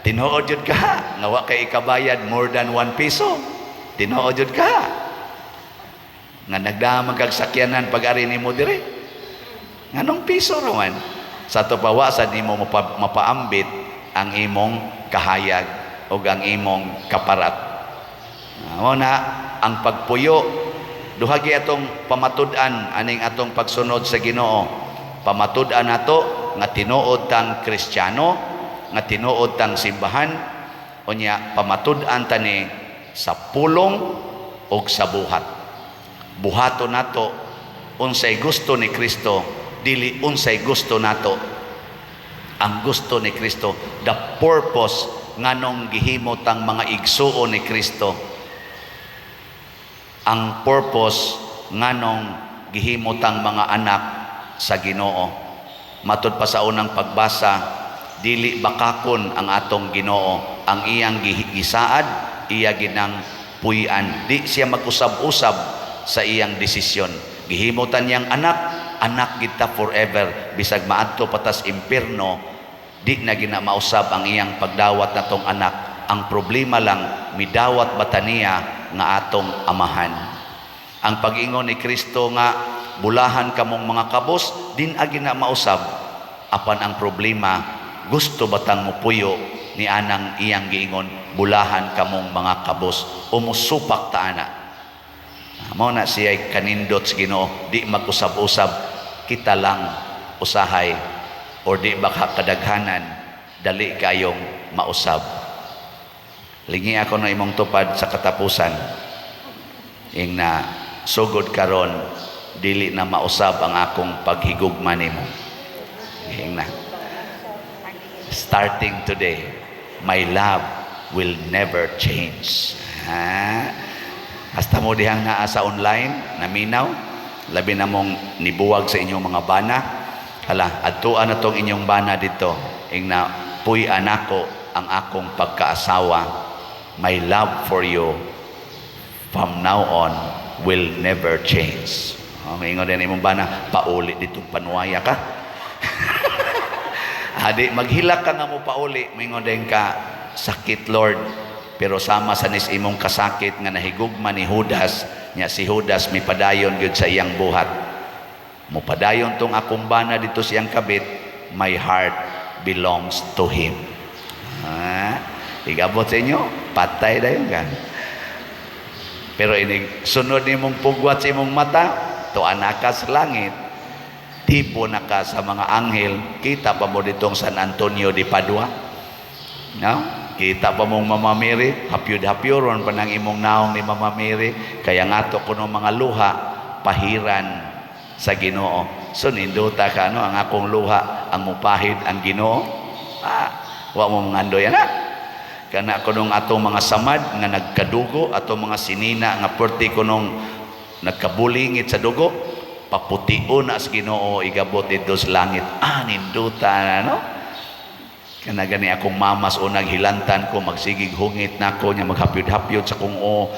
tinuod jud ka, nga wa kay ikabayad more than 1 piso. Tinuod jud ka. Nga nagdamag kag sakyanan pag-ari nimo dire. Nganong piso raman? Sa ato pa wa sad nimo mapaambit ang imong kahayag o ang imong kaparat. Mao na ang pagpuyo, duha gi atong pamatud-an aning atong pagsunod sa Ginoo. Pamatud-an nato nga tinuod tang Kristiyano, nga tinuod tang simbahan, unya pamatud-an tani sa pulong ug sa buhat. Buhaton nato unsay gusto ni Kristo, dili unsay gusto nato. Ang gusto ni Kristo, the purpose nganong gihimo tang mga igsuon ni Kristo. Ang purpose nganong gihimo tang mga anak sa Ginoo. Matud pa sa unang pagbasa, dili bakakon ang atong Ginoo, ang iyang gisaad, iya ginang puy-an. Di siya mag-usab-usab sa iyang desisyon. Gihimo ta niyang anak, anak kita forever, bisag maadto patas impierno, di na gina mausab ang iyang pagdawat natong anak. Ang problema lang, midawat ba ta niya nga atong amahan? Ang pag-ingon ni Kristo nga Bulahan kamong mga kabos, din agi na mausab. Apan ang problema, gusto batang mupuyo ni anang iyang giingon, "Bulahan kamong mga kabos"? O musupak ta ana? Mao na siya kanindot sa Ginoo, di mag-usab-usab, kita lang usahay or di baka kadaghanan dali kayong mausab. Lingi ako na imong tupad sa katapusan. Ing na sugod karon, dili na mausab ang akong paghigugma nimo. Ing na starting today, my love will never change. Ha? Hasta mo dihang naa sa online, naminaw, labi na mong nibuwag sa inyong mga bana. Hala, adtuan na tong inyong bana dito. Ing na, puy anako ang akong pagkaasawa. My love for you from now on will never change. Oh, maingon din imong bana, "Pauli ditong panuwaya ka." Adi, maghilak ka nga mo pauli, maingon din ka, "Sakit, Lord." Pero sama sa nis imong kasakit nga nahigugma ni Judas, nya si Judas mipadayon gyud sa iyang buhat. Mupadayon tong akong bana dito siyang kabit, my heart belongs to him. Ha? Igabot sa inyo, patay dayon ka. Pero inig sunod nimong pugwat sa imong mata, tuan na ka sa langit. Tipo na ka sa mga anghel, kita pa mo ditong San Antonio de Padua. No? Kita pa mong Mama Mary, hapyud-hapyuron pa nang imong naong ni Mama Mary, kaya ngato kuno mga luha, pahiran sa Ginoo. So nindota ka, no, ang akong luha ang mupahid ang Ginoo. Ah, wa mo mangandoy ana. Kana kunong atong mga samad nga nagkadugo, atong mga sinina nga perti kunong nagkabulingit sa dugo, paputio na sa Ginoo igabot dito sa langit. Ah, ninduta na, no? Kana gani akong mamas o naghilantan ko, magsigig hungit nako nya, maghapyod-hapyod sa kong o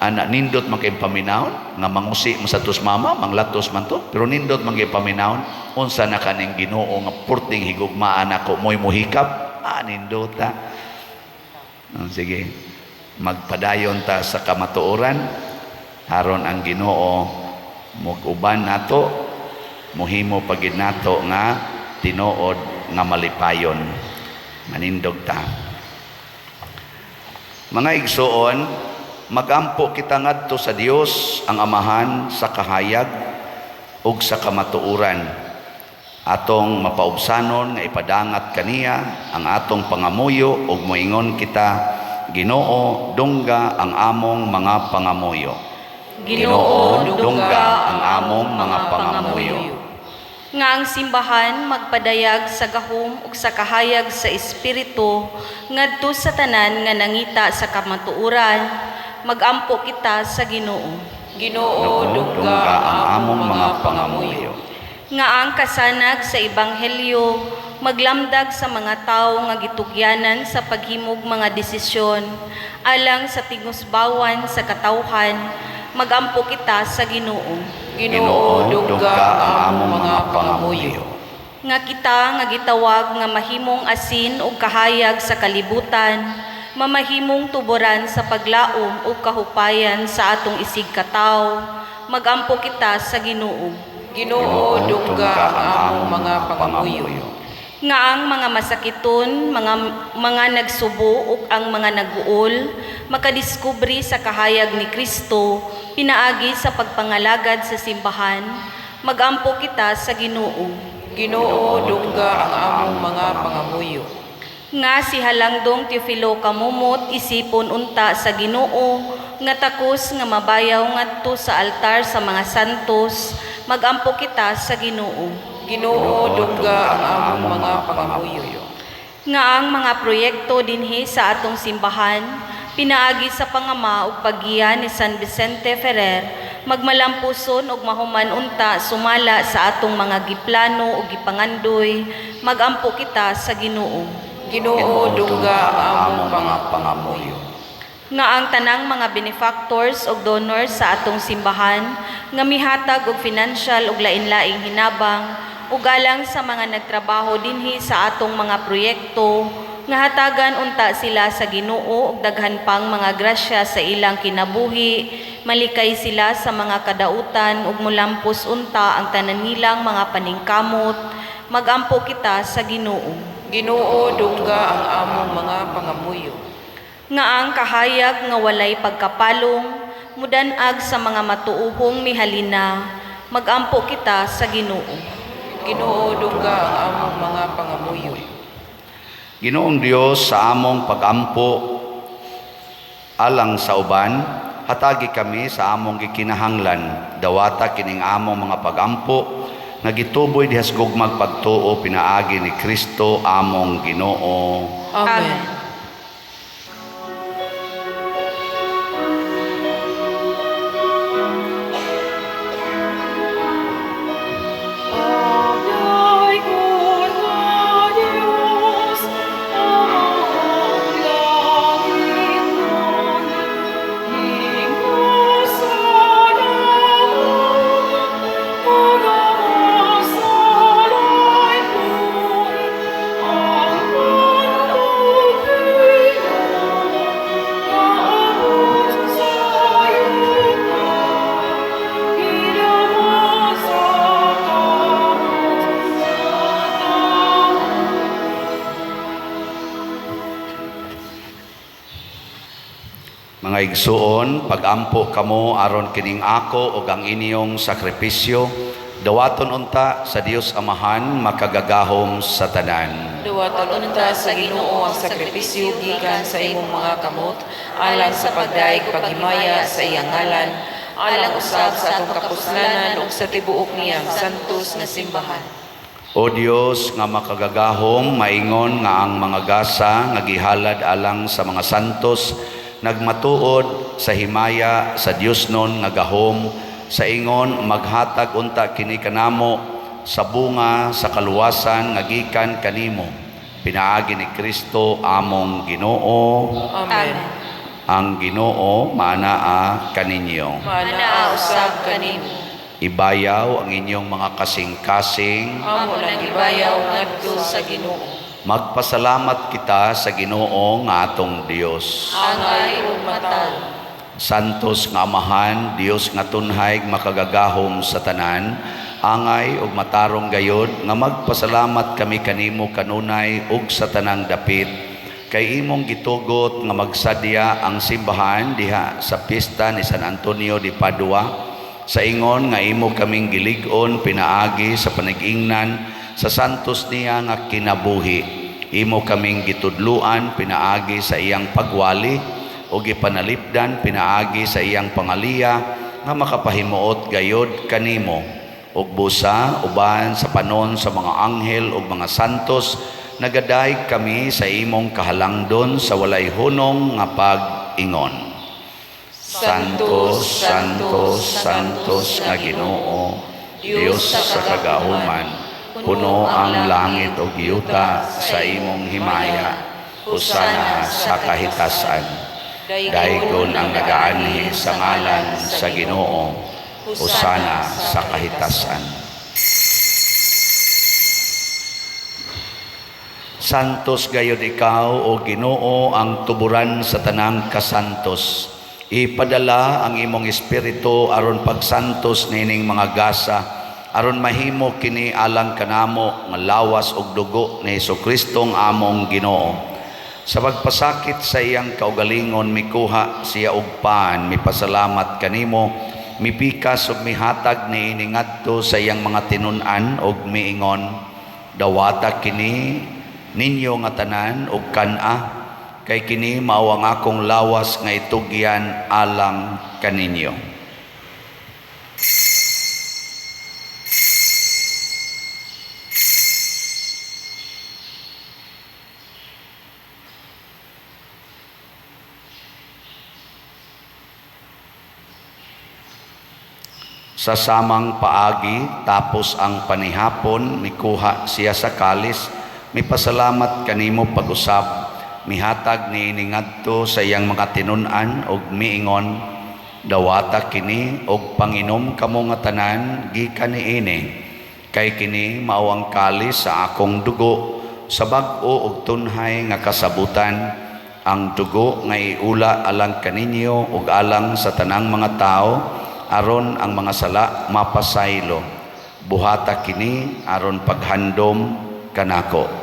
ana. Nindot man kay paminawon nga mangusi mo sa tos mama, manglatos man to, pero nindot man kay paminawon. Unsa na kaning Ginoo nga purting higugmaan ako, mo'y muhikap? Ah, nindota. Oh, sige, magpadayon ta sa kamatuoran aron ang Ginoo mug-uban nato, muhimo pagid nato nga tinuod nga malipayon. Manindog ta. Mga igsuoon, magampo kita ngadto sa Dios ang Amahan sa kahayag ug sa kamatuoran. Atong mapaubsanon nga ipadangat kaniya ang atong pangamuyo ug moingon kita, "Ginoo, dungga ang among mga pangamuyo." Ginoo, dungga ang among mga pangamuyo. Nga ang simbahan magpadayag sa gahom ug sa kahayag sa Espiritu ngadto sa tanan nga nangita sa kamatuoran, magampo kita sa Ginoo. Ginoo, dungga ang among mga pangamuyo. Nga ang kasanag sa ebanghelyo maglamdag sa mga tawo nga gitugyanan sa paghimog mga desisyon alang sa tingusbawan sa katawhan, magampo kita sa Ginoo. Ginoo, dungga ang among mga pangamuyo. Nga kita nga gitawag nga mahimong asin ug kahayag sa kalibutan mamahimong tuboran sa paglaom ug kahupayan sa atong isigkatawo, magampo kita sa Ginoo. Ginoo, dungga ang among mga pangamuyo. Nga ang mga masakiton, mga nagsubo ug ang mga naguol makadiskubre sa kahayag ni Kristo pinaagi sa pagpangalagad sa simbahan, magampo kita sa Ginoo. Ginoo, dungga ang among mga pangamuyo. Nga si Halangdong Teofilo Camomot isipon unta sa Ginoo nga takos nga mabayaw ngadto sa altar sa mga santos, magampo kita sa Ginoo. Ginoo, dungga ang among mga pangamuyo. Nga ang mga proyekto dinhi sa atong simbahan pinaagi sa pangama ug paggiya ni San Vicente Ferrer magmalampuson ug mahuman unta sumala sa atong mga giplano ug gipangandoy, magampo kita sa Ginoo. Ginoo, dungga ang among mga pangamuyo. Nga ang tanang mga benefactors ug donors sa atong simbahan nga mihatag og financial ug lain-laing hinabang ug alang sa mga nagtrabaho dinhi sa atong mga proyekto. Nga hatagan unta sila sa Ginoo og daghan pang mga grasya sa ilang kinabuhi, malikay sila sa mga kadautan ug molampos unta ang tanan nilang mga paningkamot. Magampo kita sa Ginoo. Ginoo, dungga ang among mga pangamuyo. Nga ang kahayag nga walay pagkapalong mudan-ag sa mga matuohong mihalina, magampo kita sa Ginoo. Ginoo, dungga ang among mga pangamuyo. Ginoong Dios, sa among pagampo alang sa uban, hatagi kami sa among gikinahanglan. Dawata kining among mga pagampo nga gituboy dihas gugmag pagtuo pinaagi ni Kristo among Ginoo. Amen. Pagdayon nga Diyos, among langitnon, hingos sa naong, mga masalaypon, ang panlupino, nga abot sa yuta, gidama sa kamot sa tawo. Mga igsuon, pagampo kamo aron kining ako ug ang inyong sakripisyo, dawaton unta sa Dios Amahan makagagahom sa tanan. Duwaton unta sa Ginoo ang sakripisyo gikan sa imong mga kamot alang sa pagdayeg paghimaya sa iyang ngalan, alang usab sa atong kapuslanan ug sa tibuok niyang santos nga simbahan. O Dios nga makagagahom, maingon nga ang mga gasa nga gihalad alang sa mga santos nagmatuod sa himaya sa Dios nun nga gahom, sa ingon maghatag unta kini kanamo sa bunga sa kaluwasan nga gikan kanimo pinaagi ni Kristo among Ginoo. Amen. Ang Ginoo maanaa kaninyo. Maanaa usab kanimo. Ibayaw ang inyong mga kasing-kasing. Amo nang gibayaw ngadto sa Ginoo. Magpasalamat kita sa Ginoo nga atong Dios. Angay ug mataw. Santos nga Amahan, Dios nga tunhay makagagahom sa tanan, angay ug matarong gayod nga magpasalamat kami kanimo kanunay ug sa tanang dapit, kay imong gitugot nga magsadya ang simbahan diha sa pista ni San Antonio de Padua, sa ingon nga imo kaming gilig-on pinaagi sa panag-ingnan sa santos niya nga kinabuhi. Imo kaming gitudluan pinaagi sa iyang pagwali o gipanalipdan pinaagi sa iyang pangaliya nga makapahimuot gayod kanimo. Ug busa uban sa panon sa mga anghel ug mga santos, nagadayeg kami sa imong kahalangdon sa walay hunong nga pag-ingon. Santos, Santos, Santos nga Ginoo, Dios sa kagahuman, puno ang langit ug yuta sa imong himaya. Hosana sa kahitasan. Daygon ang nagaanhi sa ngalan sa Ginoo. Hosana sa kahitasan. Santos gayod ikaw, o Ginoo, ang tuburan sa tanang kasantos. Ipadala ang imong espiritu aron pagsantos nining mga gasa, aron mahimo kini alang kanamo nga lawas ug dugo ni Hesus-Kristong among Ginoo. Sa pagpasakit sa iyang kaugalingon, mikuha siya og pan, mipasalamat kanimo, mipikas ug mihatag niini ngadto sa iyang mga tinun-an ug miingon, dawata kini ninyo nga tanan ug kan-a, kay kini mao ang akong lawas nga itugyan alang kaninyo. Sa samang paagi, tapos ang panihapon, mikuha siya sa kalis, mipasalamat kanimo pag-usab, mihatag niini ngadto sa iyang mga tinun-an ug miingon, dawata kini og panginom kamo nga tanan gikan niini, kay kini mao ang kalis sa akong dugo, sa bag-o ug tunhay nga kasabutan, ang dugo nga iula alang kaninyo ug alang sa tanang mga tao aron ang mga sala mapasaylo. Buhata kini aron paghandom kanako.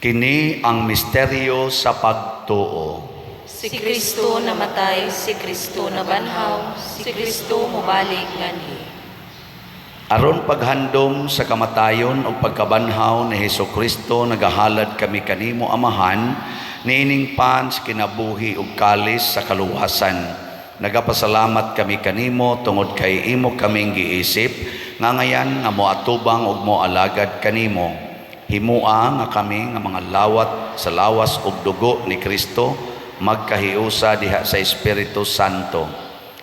Kini ang misteryo sa pagtuo. Si Kristo namatay, si Kristo nabanhaw, si Kristo mobalik nganhi. Aron paghandom sa kamatayon ug pagkabanhaw ni Hesus Kristo, nagahalad kami kanimo, Amahan, niining pan sa kinabuhi ug kalis sa kaluwasan. Nagapasalamat kami kanimo tungod kay imo kaming giisip nga ngayan nga moatubang ug moalagad kanimo. Himua nga kami nga mga lawat sa lawas ug dugo ni Kristo magkahiusa diha sa Espiritu Santo.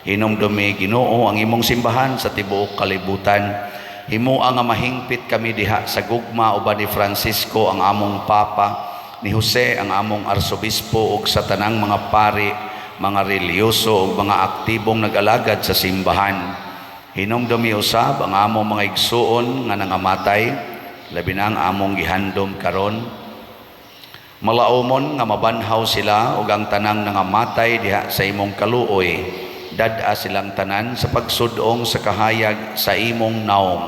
Hinumdumi, Ginoo, ang imong simbahan sa tibuok kalibutan. Himua nga mahingpit kami diha sa gugma uban ni Francisco ang among Papa, ni Jose ang among Arsobispo ug sa tanang mga pari, mga relihiyoso ug mga aktibong nag-alagad sa simbahan. Hinumdumi usab ang among mga igsuon nga nangamatay, labi na ang among gihandom karon. Malaumon nga mabanhaw sila ug ang tanang nangamatay diha sa imong kaluoy. Dad-a silang tanan sa pagsudong sa kahayag sa imong naong.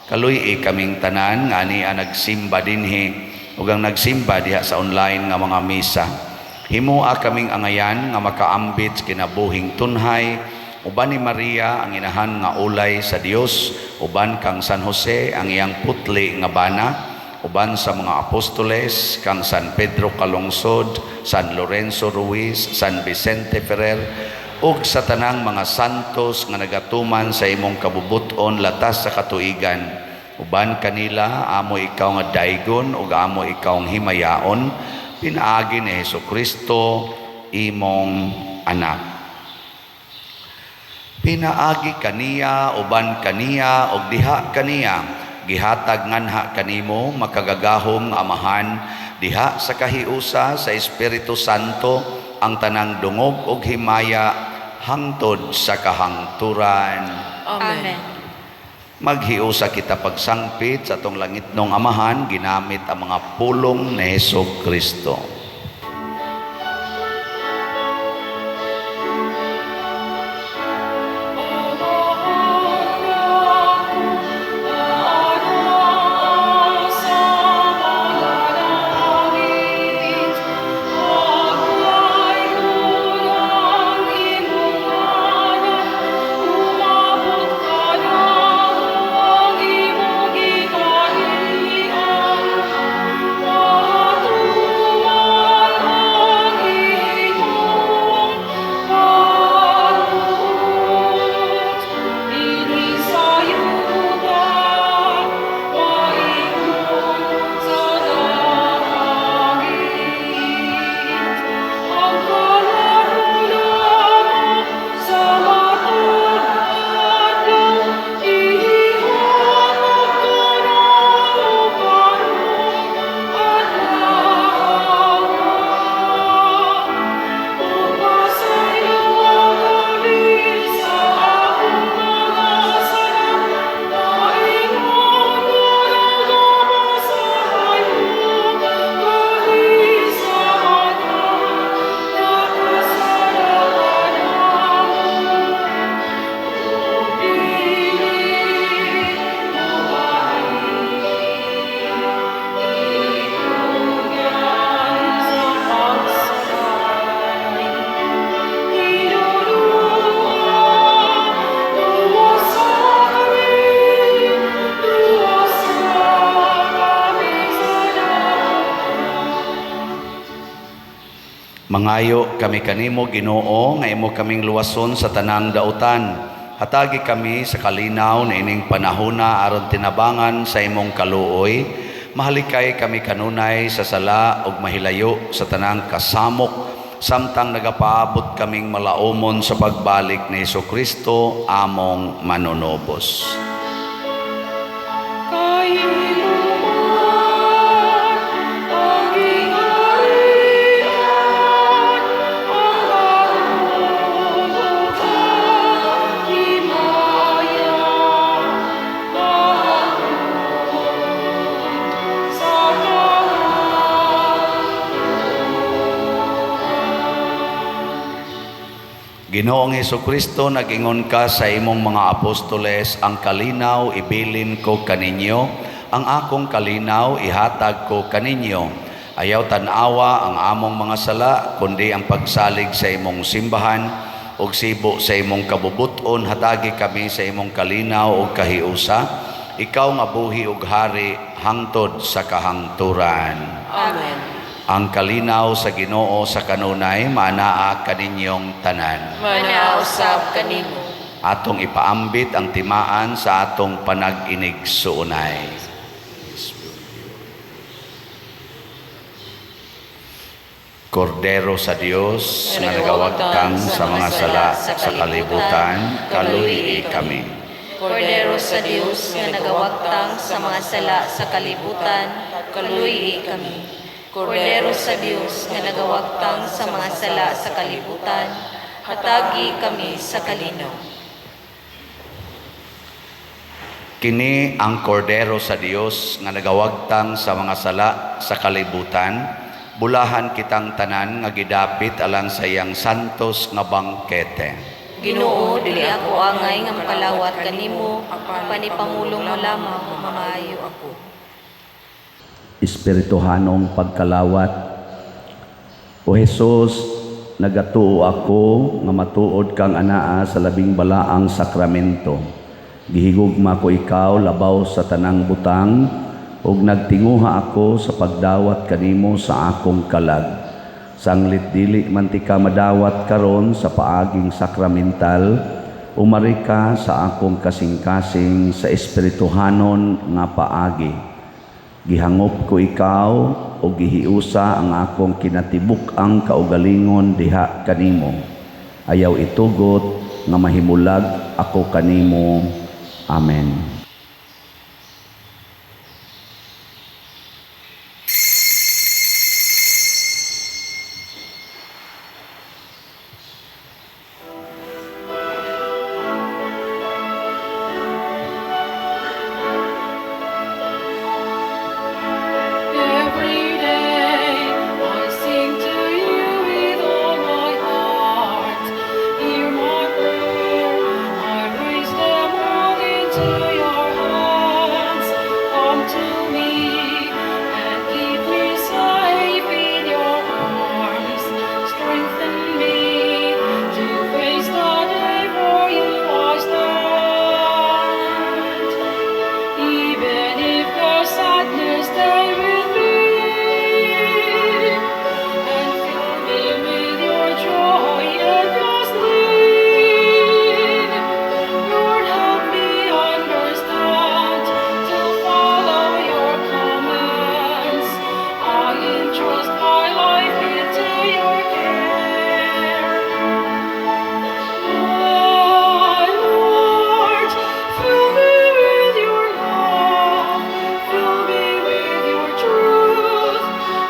Kaluy-i kaming tanan nga ania nagsimba dinhi ug ang nagsimba diha sa online nga mga misa. Himoa kaming angayan nga makaambit sa kinabuhing tunhay uban ni Maria ang inahan nga ulay sa Dios, uban kang San Jose ang iyang putli nga bana, uban sa mga apostoles kang San Pedro Calungsod, San Lorenzo Ruiz, San Vicente Ferrer ug sa tanang mga santos nga nagatuman sa imong kabubuton latas sa katuigan. Uban kanila amo ikaw nga daygon ug amo ikaw ang himayaon pinaagi ni Hesus Kristo imong anak. Pinaagi kaniya, uban kaniya ug diha kaniya, gihatag nganha kanimo, makagagahom nga Amahan, diha sa kahiusa sa Espiritu Santo, ang tanang dungog ug himaya hangtod sa kahangturan. Amen. Maghiusa kita pagsangpit sa atong langitnong Amahan ginamit ang mga pulong ni Hesus Kristo. Mangayo kami kanimo, Ginoo, nga imo kaming luwason sa tanang dautan. Hatagi kami sa kalinaw na ining panahona aron tinabangan sa imong kaluoy. Mahalikay kami kanunay sa sala ug mahilayo sa tanang kasamok samtang nagapaabot kaming malaumon sa pagbalik ni Hesus Kristo among manunobos. Ginoong Kristo, nag-ingon ka sa imong mga apostoles, "Ang kalinaw ibilin ko kaninyo, ang akong kalinaw ihatag ko kaninyo." Ayaw tan-awa ang among mga sala, kundi ang pagsalig sa imong simbahan, ug sibo sa imong kabubuton, hatagi kami sa imong kalinaw ug kahiusa. Ikaw nga buhi ug hari hangtod sa kahangturan. Amen. Ang kalinaw sa Ginoo sa kanunay maanaa kaninyong tanan. Manaa usab kanimo. Atong ipaambit ang timaan sa atong panag-inigsuonay. Kordero sa Dios nga nagawagtang sa mga sala sa kalibutan, kaluy-i kami. Kordero sa Dios nga nagawagtang sa mga sala sa kalibutan, kaluy-i kami. Kordero sa Dios nga nagawagtang sa mga sala sa kalibutan, hatagi kami sa kalinaw. Kini ang kordero sa Dios nga nagawagtang sa mga sala sa kalibutan. Bulahan kitang tanan nga gidapit alang sa iyang santos nga bangkete. Ginoo, dili ako angay nga makalawat kanimo, apan ipamulong mo lamang, mamaayo ako. Espirituhanong pagkalawat. O Jesus, nagatuo ako nga matuod kang anaa sa labing balaang sakramento. Gihigugma ko ikaw labaw sa tanang butang ug nagtinguha ako sa pagdawat kanimo sa akong kalag. Sanglit dili man tika madawat karon sa paaging sakramental, umari ka sa akong kasing-kasing sa espirituhanon nga paagi. Gihangop ko ikaw o gihiusa ang akong kinatibuk-ang kaugalingon diha kanimo. Ayaw itugot nga mahimulag ako kanimo. Amen. Every day I sing to you with all my heart. Hear my prayer, I raise them all into your hands. Come to me and keep me safe in your arms. Strengthen me to face the day, for you I stand. Even if the sadness stay with me and fill me with your joy endlessly, Lord, help me understand to follow your commands. I entrust my life into your care. My Lord, fill me with your love, fill me with your truth,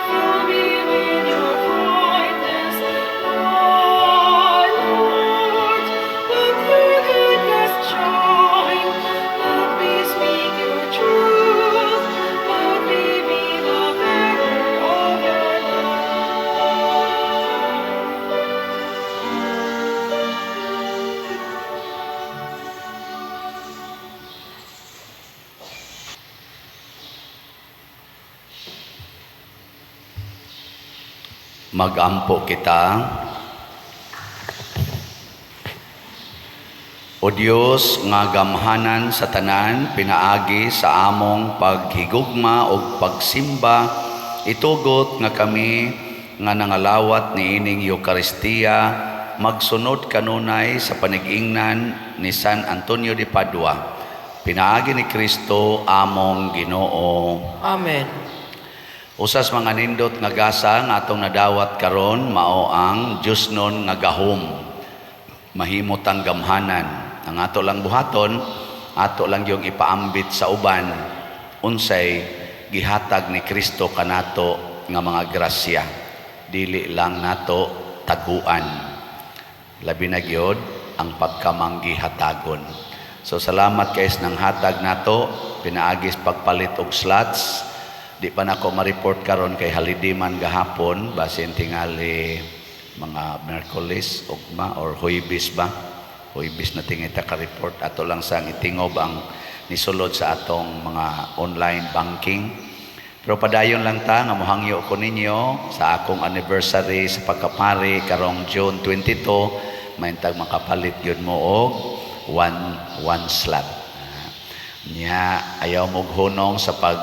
fill me with your kindness. My Lord, let your goodness shine, let me speak your truth, let me be the bearer of your love. Magampo kita. O Dios nga gamhanan sa tanan, pinaagi sa among paghigugma ug pagsimba, itugot nga kami nga nangalawat niining Eukaristiya magsunod kanunay sa panigingnan ni San Antonio de Padua. Pinaagi ni Kristo among Ginoo. Amen. Usas mga nindot nga gasa nga atong nadawat karon mao ang Diyosnon nga gahom. Mahimo tang gamhanan. Ang ato lang buhaton, ato lang yung ipaambit sa uban unsay gihatag ni Kristo kanato nga mga grasya. Dili lang nato taguan. Labi na gyud ang pagkamanggihatagon. So salamat kay nang hatag nato pinaagis pagpalit og slots. Di pa nako ma-report karon kay holiday man gahapon, basin tingali Mga Miyerkules, ugma or Huybis ba? Huybis na tingay ta ka-report. Ato lang sang itingob ang nisulod sa atong mga online banking. Pero padayon lang ta nga mohangyo ko ninyo sa akong anniversary sa pagkapari karong June 22, maintag makapalit gyud mo og one slot. Nya ayaw mo hunong sa pag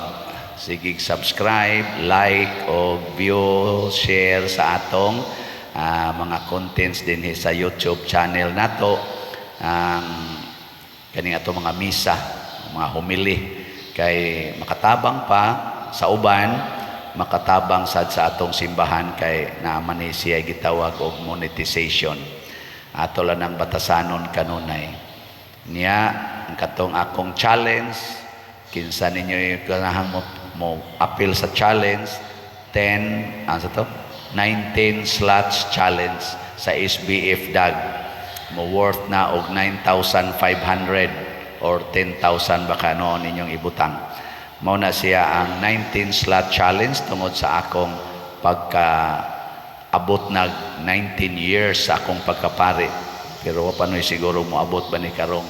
sigig subscribe, like o view, share sa atong mga contents dinhi sa YouTube channel nato, ang kaning ato mga misa, mga homily, kay makatabang pa sa uban, makatabang sad sa atong simbahan kay naa man ni siya gitawag og monetization. Ato lang ang batasanon kanunay. Niya ang katong akong challenge, kinsa ninyo ganahan mo apil sa challenge, 10 ano sa to, 19 slots challenge sa SBF DAG, mo worth na og 9,500 or 10,000 baka noon inyong ibutang. Mao na siya ang 19 slot challenge tungod sa akong pagka abot nag 19 years sa akong pagkapari. Pero wa pa noy siguro moabot ba ni karong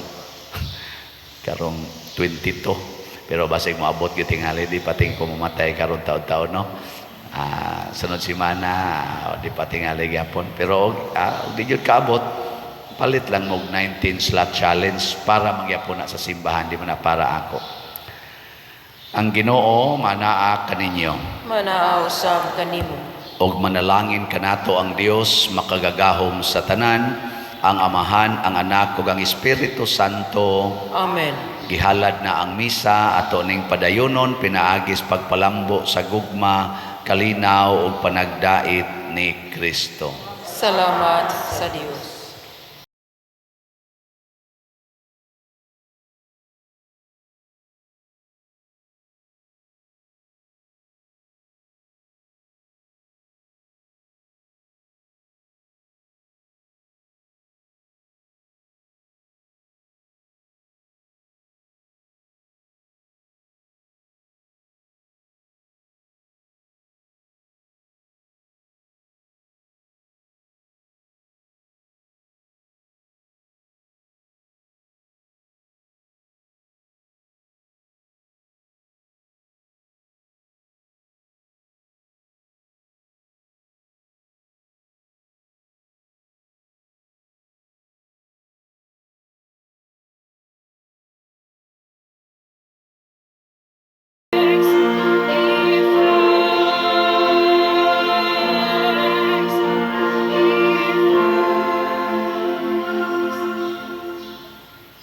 22. Pero basig moabot gyud tingali, di pa ting ko mamatay karon taon-taon, no? Sunod semana, di pa tingali gyapon. Pero di gyud kaabot, palit lang og 19 slot challenge para mangyapon na sa simbahan, di man na para ako. Ang Ginoo manaa kaninyo. Manaa usab kanimo. Og manalangin kanato ang Dios makagagahom sa tanan, ang Amahan, ang Anak ug ang Espiritu Santo. Amen. Gihalad na ang misa, ato ning padayonon pinaagis pagpalambo sa gugma, kalinaw ug panagdait ni Kristo. Salamat sa Dios.